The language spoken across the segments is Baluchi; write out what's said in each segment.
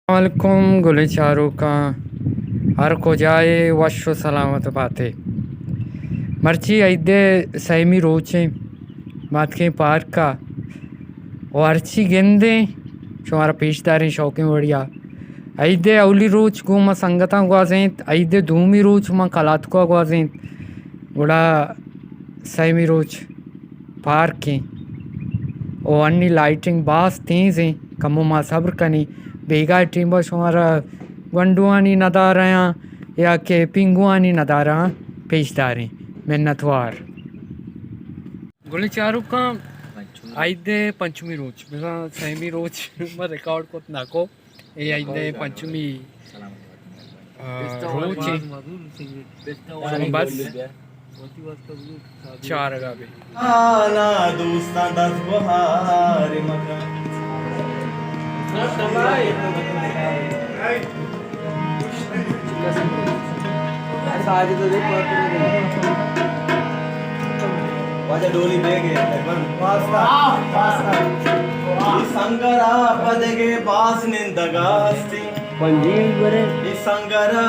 السلام علیکم گلیں چاروکاں، ہر کجائے وش و سلامت باتے۔ مرچی عید ءِ سیمی روچیں، ماتکیں پارک ءَ و ہرچی گندیں شمارا پیش داریں شوقیں وڑیا۔ عید ءِ اولی روچ گوں ما سنگتاں گوازینت، عید ءِ دومی روچ ما کلاتکو ءَ گوازینت، گڑا سیمی روچ پارکیں و انی لائٹنگ باز تیزیں، کمو ما صبر کنیں، بیگاہ ٹیم ءَ شمارا گونڈوانی ندارہ آں یا کہ پینگوانی ندارہ آں پیش داریں۔ منتوار۔ گلیں چاروکاں، عید ءِ پنچمی روچ، بزاں سیمی روچ ما ریکارڈ کت نہ کو، اے عید ءِ پنچمی، آ، روچ ایں۔ بس چارگا بے۔ آنا دوستاں دست بہار مکن۔ واجہ ڈولی دے گئے۔ واسطہ، واسطہ۔ سنگر آپ دگے باس نندگا ہستی۔ پنجی برے۔ اے سنگر ءَ،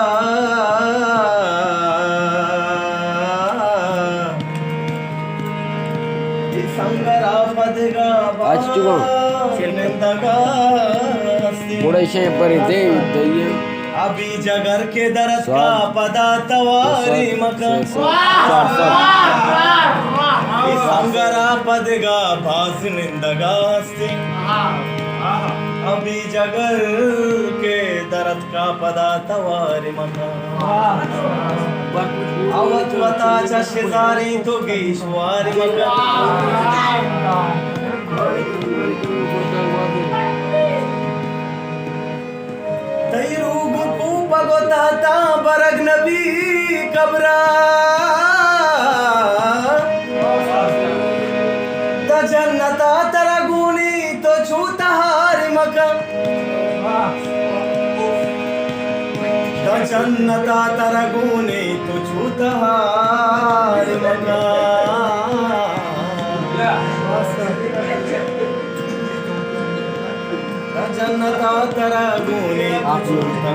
اے سنگر ءَ پدگا اچ چکا۔ نندگا ہستی۔ بڑے شے پر دے دئیے۔ ابھی جگر کے درد کا سات۔ پدا تواری مکن۔ سات۔ اے سنگر ءَ پدگا باز نندگا ہستی۔ ابھی جگر کے درد کا پدا تواری مکن۔ اوت وتا چش زاری تو گیش واری مکن۔ تئی روگ و کوپگ و تاتاں برگ نبی قبرا۔ دا جنتا ترا گونی تو چو تہار مکن۔ دا جنتا ترا گونی تو چو تہار مکن۔ جنتا ترا گونے آپ لوگ۔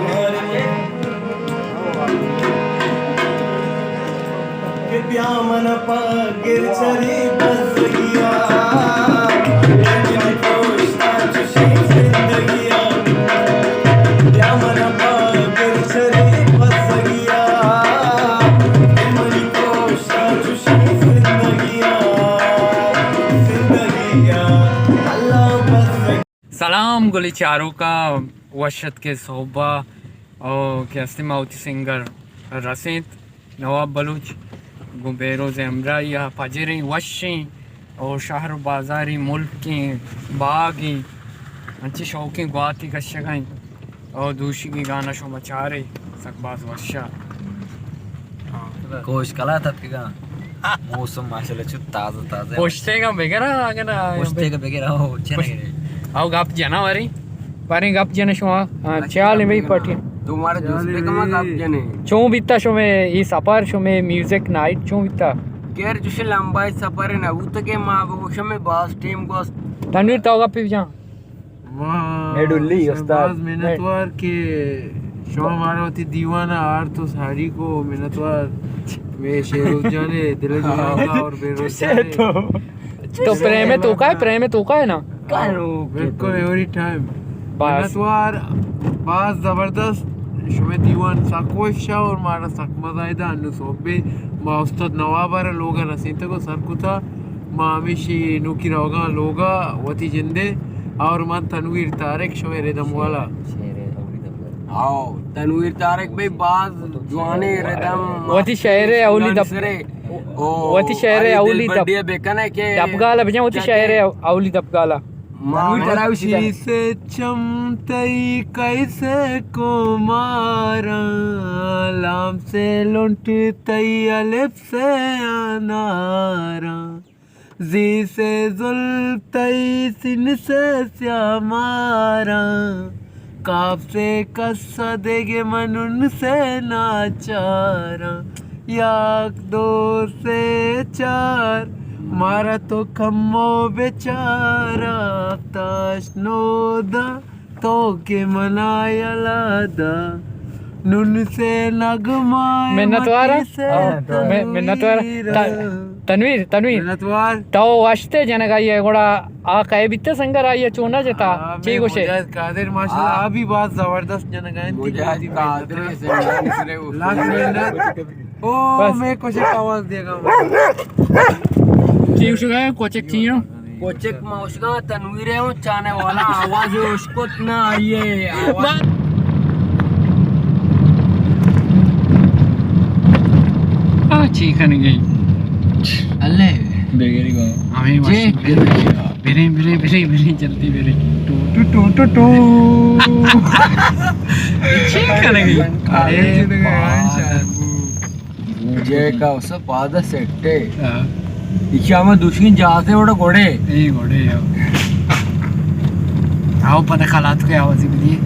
کہ بیا من پگر چری بزگیا۔ من پروشتا چشی زندگیا۔ بیا من پگر چری بزگیا۔ من پروشتا چشی زندگیا۔ زندگیا۔ اللہ بزگیا۔ سلام گلیں چاروکاں، وش اتکے سہب ءَ او کہ ہستیں ما وتی سنگر رسینت نواب بلوچ گوں بہروز ءِ ہمراہی ءَ پجریں وشیں او شہر و بازاریں ملکیں باگیں انچیں شوقیں گواتے کشگ ءَ ایں او دوشیگی گانا شما چارے سک باز وش ءَ۔ کوش کلات اتکگاں۔ موسم ماشاءاللہ چو تازہ تازہ۔ پشتیگا بگر، اگہ نا پشتیگا بگر، او چے نہ گرے۔ او گپ جنا وری۔ باریں گپ جنے شما، ہاں، اچھا، چیال گپ بھئی جنا۔ پٹی۔ تو مارا دوست بے کما گپ جنے۔ چون بیتا شمے ای سفر، شمے میوزک نائٹ چون بیتا؟ خیر، جوش لمبا سفر نہ بوتا کہ ما بگوشم میں باز ٹیم گوست۔ تنویر تو گپ جان۔ ما اے ڈولی شما استاد۔ باز منتوار کہ شما مارا وتی دیوان ءَ آرت و ساڑی کو، منتوار میں شیروز جانے، دل جمال کا اور بہروز جانے۔ تو پریم تو کا ہے، پریم تو کا ہے نا؟ بالکل، ایوری ٹائم۔ بس۔ منتوار باز زبردست، شمے دیوان سک وش ءَ اور مارا سک مزہ آئے دا۔ انو صحب ما استاد نواب ءَ را لوگ ءَ رسینتگ و سر کتا۔ ما ہمیشی نوکی روگاں لوگا وتی جندے اور من تنویر طارق شمے ردم والا۔ ہاؤ، تنویر طارق بھئی باز جوانیں ردم۔ وتی شعر اولی دپ-، وتی شعر اولی دپ-، دپگالا بجن، وتی شعر اولی دپگالا۔ ما تنویر طارق۔ شیسے چم تئی کیسے کو ماراں، لام سے لنٹ تئی الف سے اناراں۔ زی سے زلف تئی سین سے سیاہ ماراں، کاف سے کس دگہ من ان سے ناچاراں۔ یک دو سے چار، مارا تو کمو بچار، ہفتاش نودا تو کہ منا یلا دا، نن سے نغمہ منتوار۔ مٹی سے ہاں، تنویر۔ منتوار۔ ت-، تنویر، تنویر۔ منتوار۔ تو وشتے جنگا یہ گڑا آ کئے بیتے سنگر آئیے چونا جتا؟ آ، چی میں گوشے؟ مجاہد قادر ماشاءاللہ، ہاں۔ آ بھی بہت زبردست جنگا انت۔ مجاہد قادر سنگر لاکھ منت۔ او، بس۔ میں کچھ آواز دے گا۔ چی گوشگا ہے؟ کوچک چی ہوں؟ کوچک ما اشکا تنویر ہے، چانے والا آواز اشکت نہ آئیے۔ آواز۔ آ، چی کنگے؟ اللہ۔ بگری گو۔ ہمیں جی۔ ماشین۔ بریں، بریں، بریں، بریں، جلدی بریں۔ ٹو، ٹو، ٹو، ٹو، ٹو۔ چی کنگے؟ ارے، جے کا اسے پادہ سیٹے۔ ہاں۔ ایشی ہمیں دوشین جاتے وڑا گھوڑے۔ اے گھوڑے، ہاں۔ آؤ پدا کلات کے آوازی بدی۔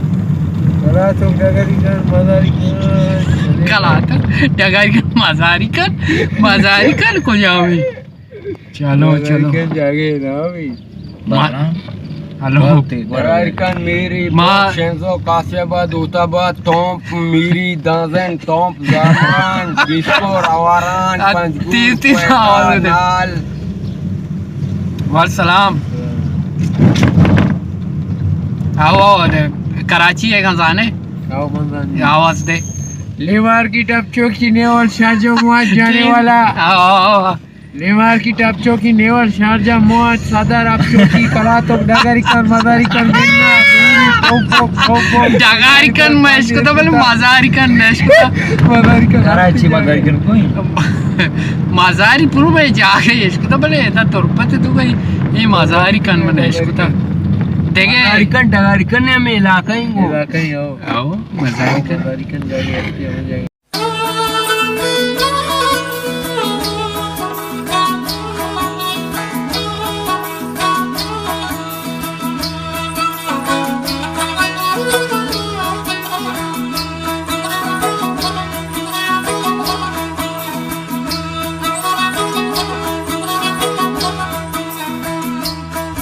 کلات ڈگاری کن، مزاری کن۔ کلات ڈگاری کن، مزاری کن، مزاری کن، کجا ہوئی؟ چلو، چلو۔ کن جاگے نا بھی۔ ما-، ہلو۔ ڈگاری کن میری ما- شنزو کاسیابا دوتابا تومپ میری دانزن تومپ زاران ڈسکور آواران ات-، پنجگور تیز تیز کوئٹہ آواز دے۔ نال۔ وعلیکم سلام۔ آؤ، آؤ، دے۔ کراچی ہے گنزانے۔ آؤ، گنزانے۔ آواز دے۔ لیوار کی ٹپ چوکی نیول شاہ جو مواج جانے والا۔ آؤ، آؤ، آؤ۔ لیوار کی ٹپ چوکی نیول شارجہ مواج صدر آپ چوکی کلاتوک ڈگاری کن مزاری کن بننا۔ ڈگاری کن مشکتا بلے مزاری کن نشکتا۔ مزاری کن۔ کراچی مزاری کن کوئی؟ مزاری پرو بھائی جاگہ اشکتا بلے ادا تربت تو گئی۔ یہ مزاری کن من اشکتا۔ دیگه مزاری کن، ڈگاری کن ہمیں علاقہ ہی گو۔ علاقہ ہی ہو۔ آؤ، مزاری کن۔ مزاری کن جاگہ اشکتا ہو جائے۔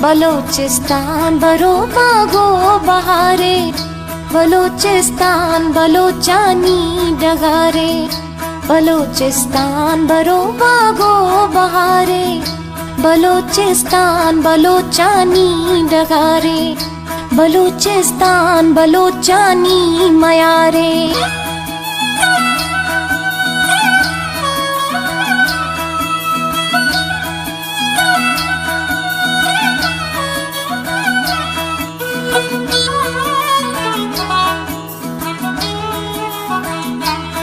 بلوچستان برو باغ و بہارے، بلوچستان بلوچانی ڈگارے، بلوچستان برو باغ و بہارے، بلوچستان بلوچانی ڈگارے، بلوچستان بلوچانی میارے۔